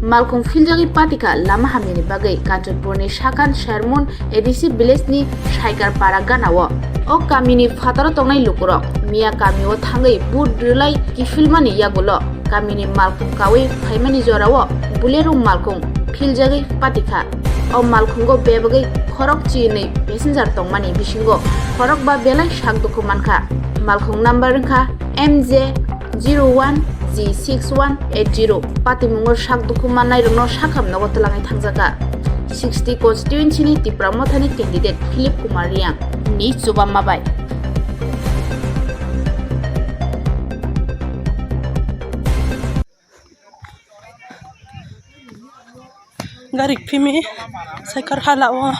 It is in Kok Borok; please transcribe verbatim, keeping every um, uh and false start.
Malkhung philjagwi patikha lama hamyani bagwi Kanchanpurni sakhan Shermun A D C village ni Saikar para ganao. O kamini phataro tongnai lukurok miya kamio thangwi vote rwlai kiphilmani yagulo kamini malkhung kawi phaimani jorao Bolero malkhung philjagwi patikha. O malkhungo bebagwi khorok chinwi passenger tongmani bisingo khorok ba belai sak dukhu mankha. Malkhung number wngkha M J zero one G six one eight zero. Patimungo sak dukhu mannairokno sakham nogo twlangwi thangjakha sixty constituency ni Tipra Mothani candidate Philip Kumar Reang ni chubamma bai. Gari phimi Saikar hala o.